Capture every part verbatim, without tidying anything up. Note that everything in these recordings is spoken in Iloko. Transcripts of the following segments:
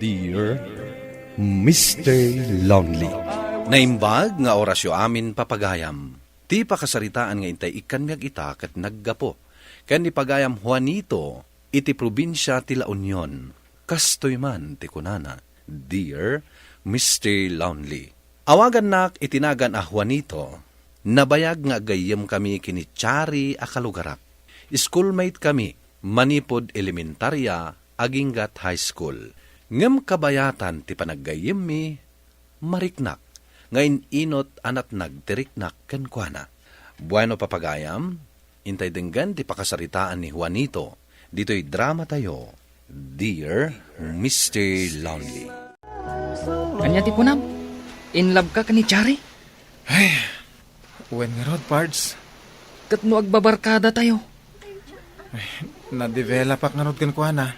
Dear Mister Lonely. Naimbag nga orasyo amin, papagayam. Ti pakasaritaan nga intay ikkanmi agita ket naggapu ken ni pagayam Juanito iti probinsia ti La Union. Kastoy man ti kunana, "Dear Mister Lonely." Awagannak iti nagan a Juanito, nabayag nga agayyemkami ken ni Chari a kalugarak. Schoolmate kami manipud elementaria aginggat high school. Ngem kabayatan ti panaggayyemmi, mariknak nga in-inut a natnag ti riknak kenkuana. Bueno, papagayam, intay denggen ti pakasaritaan ni Juanito ditoy dramatayo, Dear Mister Lonely. Ania ti kunam? In love ka ken ni Chari? Ay, wen ngarud, Pards. Ket no agbabarkada tayo? Ay, nadevelop-ak ngarud kenkuana.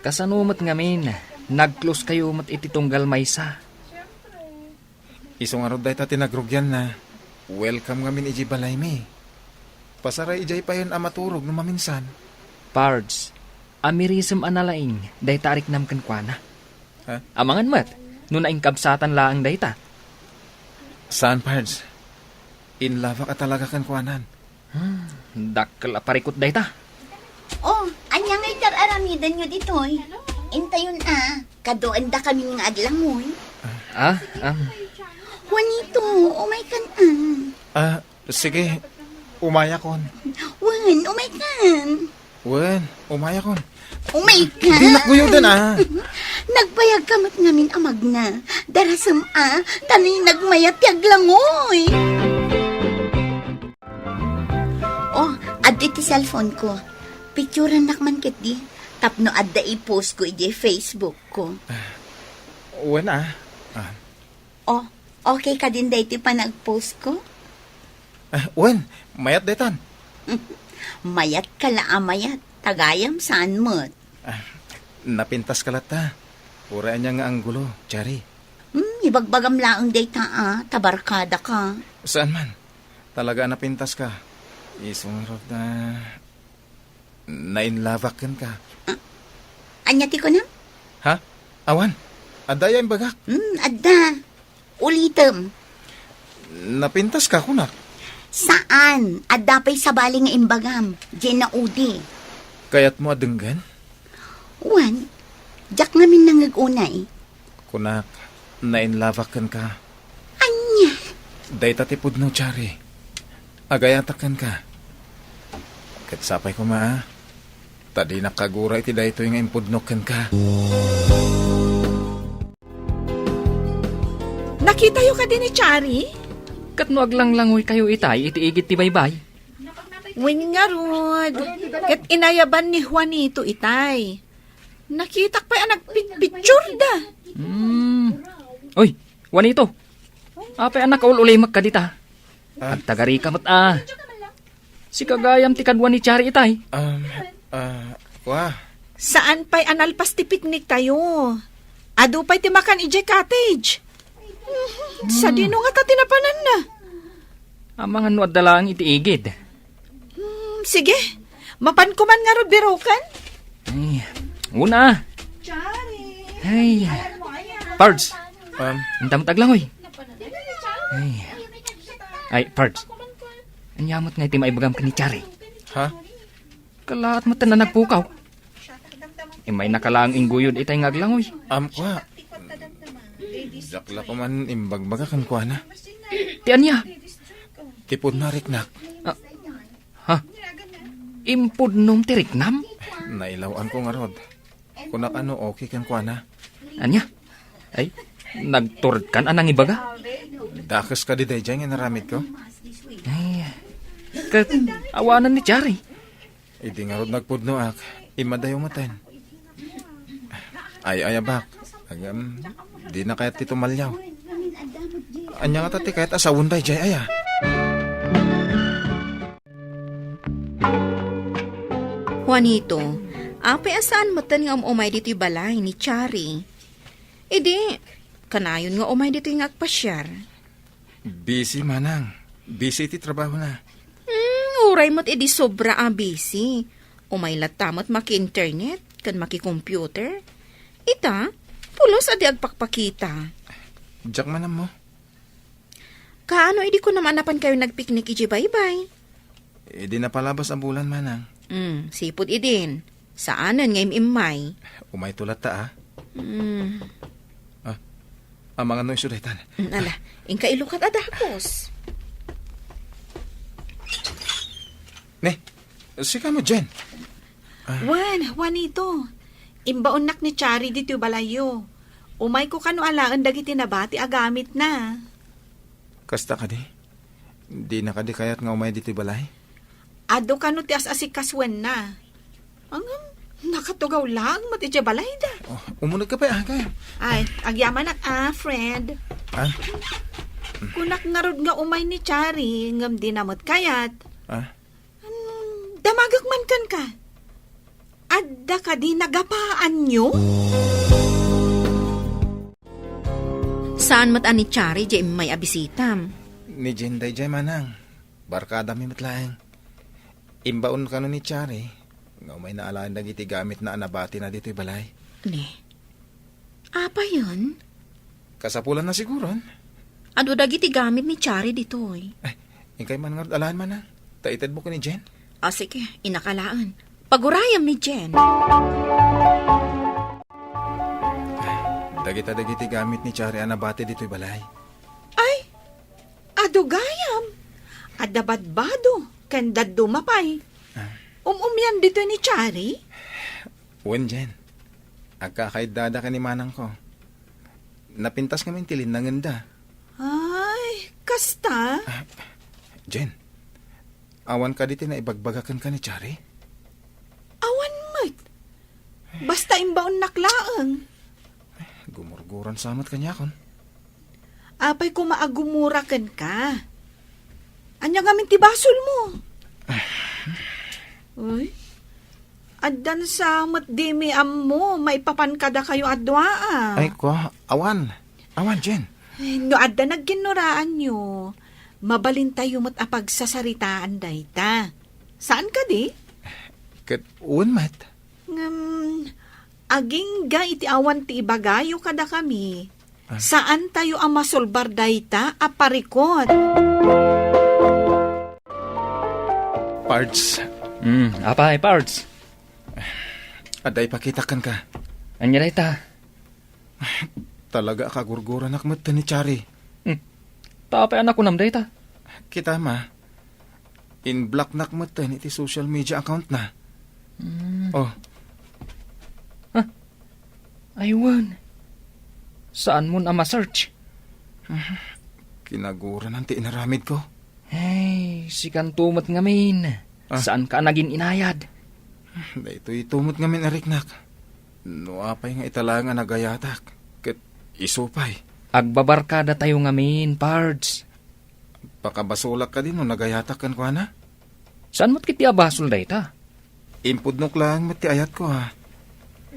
Kasano met ngamin, nag-close kayo met iti tunggal maysa? Isu ngarud dayta ti nagrugianna. Welcome ngamin idiay balaymi. Pasaray idiay payen a maturog no maminsan. Pards, amirisem a nalaing dayta a riknam kenkuana. Ha? Amangan met, no nainkabsatan laeng dayta. Saan, Pards. In love-ak a talaga kenkuanan. Hmm, dakkel a parikut dayta. Oh, ania nga itar-aramidanyo ditoy? Intayon a, kaduan dakami nga aglangoy. Ah, um. Juanito, umay kan, ah. Ah, sige, umayakon. Wen, umay kan. Wen, umayakon. Umay ka. Di nakuyuden, ah. Nagbayag ka met ngamin a magna. Darasem, ah, ta ni nagmayat ti aglangoy. Oh, adda ti cellphone ko. Picturannak man ketdi. Tapno adda i-post ko idiay Facebook ko. Wen, ah. Ah. Oh, okay kadin daytoy panag-post ko? Ah, wen, mayat daytan. Mayat ka la a mayat, tagayam saan met. Ah, napintas ka latta. Uray ania nga anggulo, Chari. Hmm, ibagbagam laeng dayta a, ta barkada ka. Saan man? Talaga a napintas ka. Isu ngarud a nainlove-ak kenka. Ah, ania ti kunam? Ha? Awan. Adda aya imbagak? Hmm, adda. Ulitem. Napintas ka, kunak. Saan? Adda pay sabali nga imbagam. Diay naudi. Kayatmo a denggen? Wen, diak ngamin nangeg unay. Kunak, nainlove-ak kenka. Ania? Dayta ti pudno, Chari. Agayatak kenka. Ket sapay koma, a. Ta dinak kagura iti daytoy nga impudnok kenka. Nakitayo kadi ni Chari? Ket no aglanglangoykayo itay iti igid ti baybay? Wen ngarud, ket inayaban ni Juanito itay. Nakitak pay a nagpitpitsurda. Hmm. Oy, Juanito, apay a nakaul-ulimek kadita? Ah. Agtagarika met a. Sika gayam ti kadua ni Chari itay. Um, ah, wa. Saan pay a nalpas ti picnic tayo? Adu pay ti makan idiay cottage. Sadino ngata ti napananna? Amangan no adda laeng iti igid. Hmm, sige. Mapan ko man ngarud biroken? Ay, una. Ay. Pards. Um, Inta met aglangoy. Ay. Ay, Pards. Ania met ngay ti maibagam ken ni Chari? Ha? Kalaat met a nagpukaw. Immay naka laeng ingguyod itay nga aglangoy. Am, wa. Diak la koman imbagbaga kenkuana. Ti ania? Ti pudno a riknak. Ah, ha? Impudnom ti riknam? Nailaw-an ko ngarud. Kunak a no okay kenkuana. Ania? Ay, nagturedkan a nangibaga? Dakes kadi daydiay nga inaramidko? Ay, ket awanan ni Chari. Idi ngarud nagpudnoak, immadayo metten. Ay, ay, abak. Agam, dina kayat ti tumaliaw. Ania ngata ti kayat a sawen daydiay, aya? Juanito, apay a saan metten nga um-umay ditoy balay ni Chari? Idi, kanayon nga umay ditoy nga agpasiar. Busy, manang. Busy ti trabahona. Hmm, uray met idi sobra a busy. Umay latta met maki-internet ken maki-computer. Ita, Saan di agpakpakita? Diak man ammo. Kaano idi kunam a napankayo nagpiknik idiay baybay? Idi napalabas a bulan, manang. Hmm, sipud idin. Saanen nga im-immay. Umayto latta, ah. Hmm. Ah, amangan no isu daytan. Hmm, ala, inka ilukat a dakos. Ne, sika mo, Jen. Ah. Wen, Juanito, imbaonnak ni Chari ditoy balayyo. Umayko kano alaen dagiti nabati a gamitna. Kasta kadi? Dina kadi kayat nga umay ditoy balay? Adu kano ti as-asikasuenna. Ngem, nakatugaw laeng met idiay balayda. Oh, umunegka pay, ah, kaya. Ay, agyamanak, ah, friend. Ah? Kunak ngarud nga umay ni Chari, ngem dina met kayat. Ah? Hmm, damagek man kenka. Adda kadi nagapaanyo? Saan met a ni Chari diay immay a bisitam? Ni Jen daydiay, manang. Barkadami met laeng. Imbaon kano ni Chari nga umayna alaen dagiti gamitna a nabatina ditoy balay. Ne. Apayen? Kasapulanna siguron. Adu dagiti gamit ni Chari ditoy. Ay, inkay man ngarud alaen, manang. Ta itedmo ken ni Jen. Ah, sige, innak alaen. Pagurayam ni Jen. Dagita dagiti gamit ni Chari a nabati ditoy balay. Ay, adu gayam. Adda badbado, ken dadduma pay. Ah. Um-umian ditoy ni Chari? Wen, Jen. Agkakaiddada ken ni manangko. Napintas ngamin ti linnangenda. Ay, kasta? Ah, Jen, awan kadi ti naibagbaga kenka ni Chari? Awan met. Basta imbaonnak laeng. Gumurguran sa met kaniakon. Apay koma a gumura kenka? Ania ngamin ti basolmo? Uy, addan sa met dimi ammo maipapan kadakayo a dua, ah. Ay, ko, awan. Awan, Jen. Eh, no adda nagkinnuraanyo, mabalintayo met a pagsasaritaan dayta. Saan kadi? Ket wen met. Ngem, agingga iti awan ti ibagayo kadakami, ah, saantayo a masolbar dayta a parikut. Pards. Hmm, apay, Pards? Adda ipakitak kenka. Ania dayta? Talaga a kagurguranak met ni Chari. Hmm. Ta apay a nakunam dayta? Kita ma, in-blocknak met iti social media account na. Hmm. Oh. Ah, ay wen. Saanmon a ma-search? Kinaguranan ti inaramidko. Ay, sikanto met ngamin. Ah. Saanka a nagin-inayad? Daytoy ito met ngamin a riknak. No apay nga ita laeng a nagayatak, ket isu pay. Agbabarkadatayo ngamin, Pards. Pakabasolak kadi no nagayatak kenkuana? Saan met ketdi a basol dayta? Impudnok laeng met ti ayatko, ha.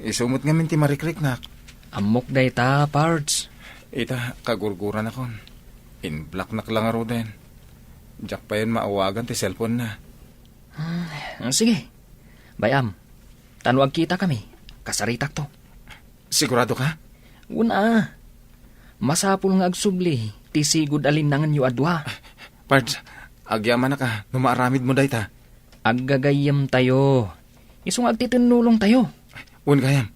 Isu met ngamin ti marikriknak. Ammok dayta, Pards. Ita, kagurguranakon. In-blocknak la ngaruden. Diak payen maawagan ti cellphone na. Ah, sige. Bay-am, ta no agkitakami, kasaritakto. Sigurado ka? Wen a. Masapul nga agsubli ti sigud a linnangenyo a dua. Pards, agyamanak a no maaramidmo dayta. Aggagayyemtayo. Isu nga agtitennulongtayo. Wen gayam.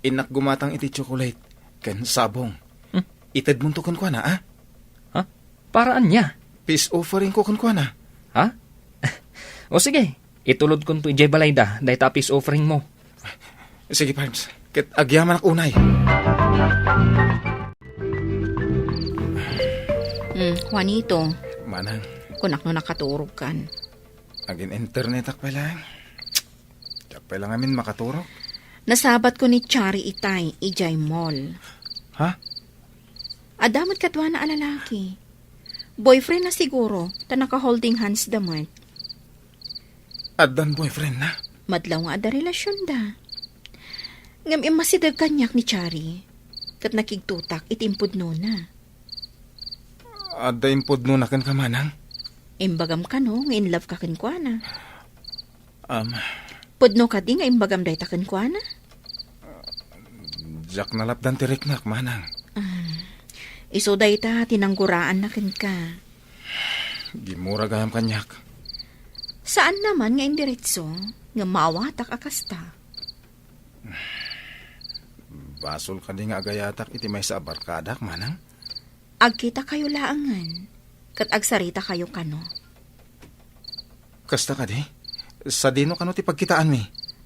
Innak gumatang iti tsokolate ken sabong. Hmm? Itedmonto kenkuana, a? Ha? Para ania? Peace offering ko kenkuana. Ha? O sige, itulodkonto idiay balayda dayta a peace offering mo. Sige, Pards. Ket agyamanak unay. Hmm, Juanito. Manang. Kunak no nakaturogkan. Agin-internetak pay laeng. Diak pay la ngamin makaturog. Nasabatko ni Chari itay idiay mall. Ha? Adda met kaduana a lalaki. Boyfriend na siguro, ta naka-holding hands da met. Addan boyfriend na? Madlaw nga adda relasyonda. Ngem immasideg kaniak ni Chari, ket nakigtotak iti impudnona. Adda impudnona kenka, manang? Imbagam kano nga in love ka kenkuana. Um, Pudno kadi nga imbagam dayta kenkuana? Diak nalapdan ti riknak, manang. Ah, isu dayta ti nangguraanna kenka. Gimmura gayam kaniak. Saanna man nga indiretso nga maawatak a kasta. Basol kadi nga agayatak iti maysa a barkadak, manang? Agkitakayo laengen, ket agsaritakayo kano. Kasta kadi? Sadino kano ti pagkitaanmi?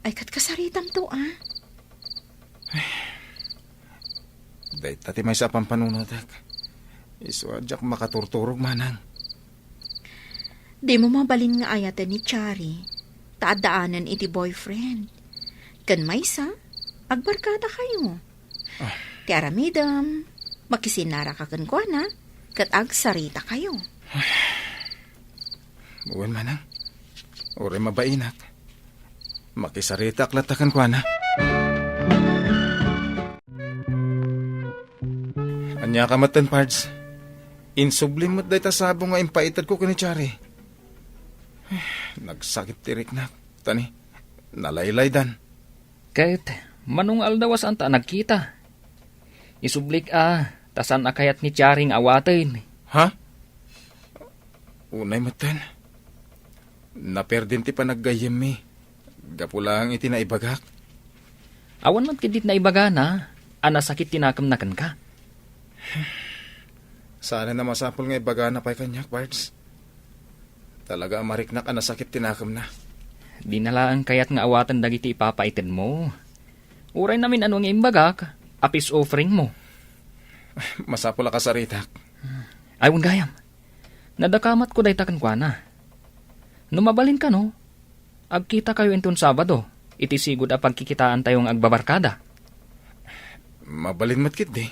Ay, ket kasaritamto, a? Dayta ti maysa a pampanunotek. Isu a diak makaturturog, manang. Dimo mabalin nga ayaten ni Chari, ta addaanen iti boyfriend. Ken maysa, agbarkadakayo. Ah. Ti aramidem, makisinaraka kenkuana, ket agsaritakayo. Wen, manang. Uray mabainak. Makisaritak latta kenkuana. Ania ka metten, Pards? Insublim met dayta sabong nga impaitedko ken ni Chari. Nagsakit ti riknak. Tani, nalaylaydan. Ket, mano nga aldaw a saanta a nagkita? Isublik a, ta saan a kayat ni Chari nga awaten. Ha? Unay metten. Naperdin ti panaggayyemmi. Gapu laeng iti naibagak. Awan met ketdi ti naibagana a nasakit ti nakemna kenka. Saanen a masapul nga ibagana pay kaniak, Pards. Talaga a mariknak a nasakit ti nakemna. Dina laeng kayat nga awaten dagiti ipapaitedmo. Uray namin-ano nga imbagak a peace offering mo. Masapul a kasaritak. Ay, wen gayam. Nadakamatko dayta kenkuana. No mabalin kano, agkitakayo inton Sabado, iti sigud a pagkikitaantayo nga agbabarkada. Mabalin met ketdi.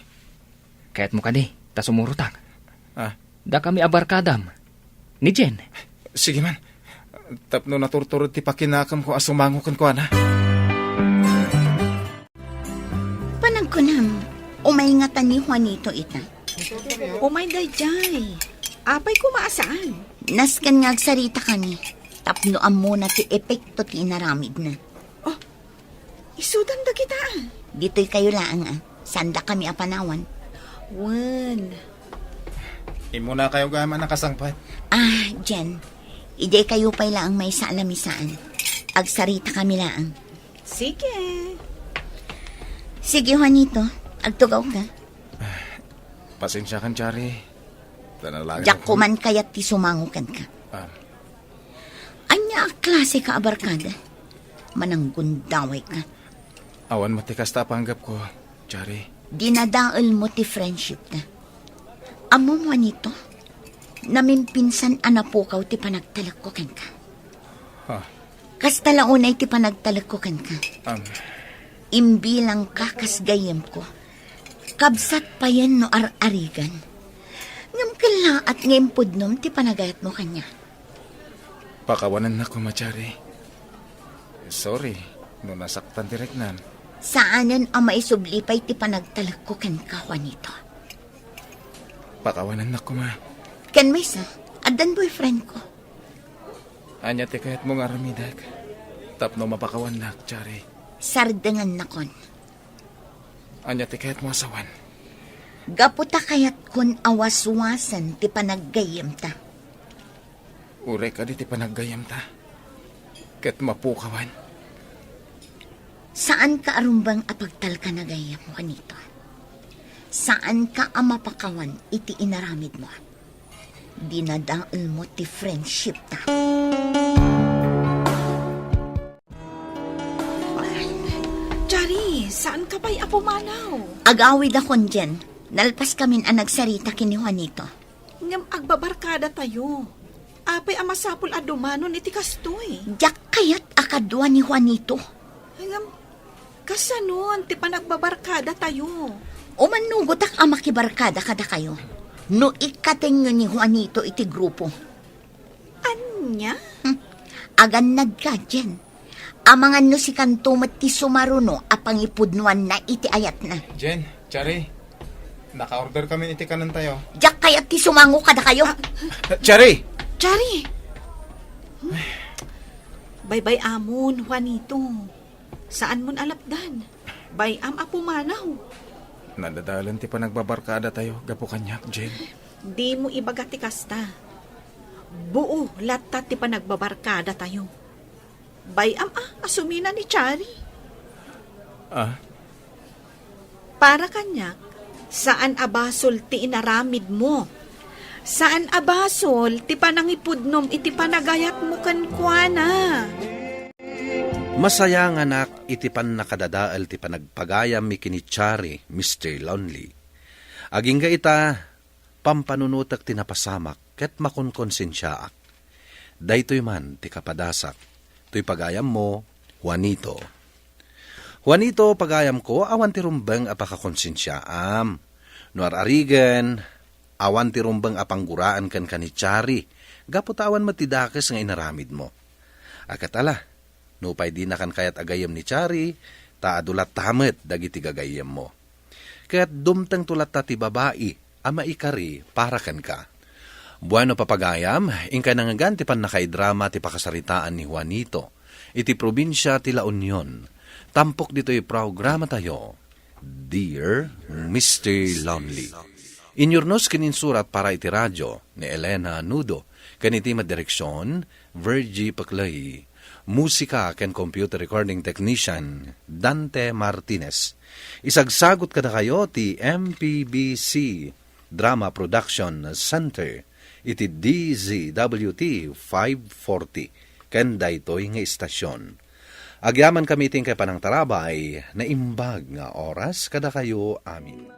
Kayatmo kadi, ta sumurotak. Ah. Dakami a barkadam. Ni Jen. Sige man. Tapno naturturod ti pakinakemko a sumango kenkuana. Panagkunam, umay ngata ni Juanito ita. Umay daydiay. Apay koma a saan? Nasken nga agsaritakami, tapno ammona ti epekto ti inaramidna. Oh, isudan dagita, a. Ditoy kayo laeng, a. Sanda kami a panawan. Wen. Immuna kayo gayam a nakasangpet. Ah, Jen, idiay kayo pay laeng maysa a lamisaan. Agsaritakami laeng. Sige. Sige, Juanito, agtugaw ka. Pasensiakan, Chari. Diak koma kayat ti sumango kenka. Ah. Ania a klase ka a barkada? Mananggundaway ka. Awan met ti kasta a panggepko, Chari. Dinadaelmo ti friendship ta. Ammom, Juanito, namimpinsan a napukaw ti panagtalekko kenka. Ha? Kasta la unay ti panagtalekko kenka. Am. Imbilangka kas gayyemko. Kabsat payen no ar-arigan. Ngem kellaat nga impudnom ti panagayatmo kaniak. Pakawanennak koma, Chari. Sorry no nasaktan ti riknam. Saanen a maisubli pay ti panagtalekko kenka, Juanito. Pakawanennak koma. Ken maysa, addan boyfriendko. Ania ti kayatmo nga aramidek tapno mapakawannak, Chari? Sardengannakon. Ania ti kayatmo a sawen? Gapu ta kayatkon a waswasen ti panaggayyemta. Uray kadi ti panaggayyemta ket mapukawan. Saanka a rumbeng a pagtalkan a gayyem, Juanito. Saanka a mapakawan iti inaramidmo. Dinadaelmo ti friendship ta. Chari, saanka pay a pumanaw? Agawidakon, Jen. Nalpaskamin a nagsarita ken ni Juanito. Ngem agbabarkadatayo. Apay a masapul a dumanon iti kastoy? Diak kayat a kadua ni Juanito. Ngem, kasanon ti panagbabarkadatayo? Umannugotak a makibarkada kadakayo no ikkatenyo ni Juanito iti grupo. Ania? Hmm. Agannadka, Jen. Amangan no sikanto met ti sumaruno a pangipudnoanna iti ayatna. Jen, Chari, naka-order kami iti kanentayo. Diak kayat ti sumango kadakayo. Ah. Chari! Chari! Baybay-amon, Juanito. Saanmon a lapdan. Bay-am a pumanaw. Nadadaelen ti panagbabarkadatayo gapu kaniak, Jane. Dimo ibaga ti kasta. Buo latta ti panagbabarkadatayo. Bay-am a, a sumina ni Chari. Ah? Para kaniak, saan a basol ti inaramidmo. Saan a basol ti panangipudnom iti panagayatmo kenkuana. Masayanganak iti pannakadadael ti panagpagayammi ken ni Chari, Mister Lonely. Agingga ita, pampanunotek ti napasamak ket makonkonsensiaak. Daytoy man ti kapadasak. Toy pagayammo, Juanito. Juanito, pagayamko, awan ti rumbeng a pakakonsensiaam. No ar-arigen, awan ti rumbeng a pangguraan kenka ni Chari, gapu ta awan met ti dakes nga inaramidmo. A ket ala, nupay dinakan kayat a gayyem ni Chari, ta adu latta met dagiti gagayyemmo. Ket dumtengto latta ti babai a maikari para kenka. Bueno, papagayam, inkay nangngegan ti pannakaidrama ti pakasaritaan ni Juanito iti probinsia ti La Union. Tampok ditoy programatayo, Dear Mister Lonely. Inyurnos ken insurat para iti radio ni Elena Nudo, ken iti met direksion, Virgie Paclay. Musika ken computer recording technician, Dante Martinez. Isagsagot kadakayo ti M P B C Drama Production Center iti D Z W T five forty ken daytoy nga istasion. Agyamankami iti inkay panangtarabay, naimbag nga oras kadakayo amin.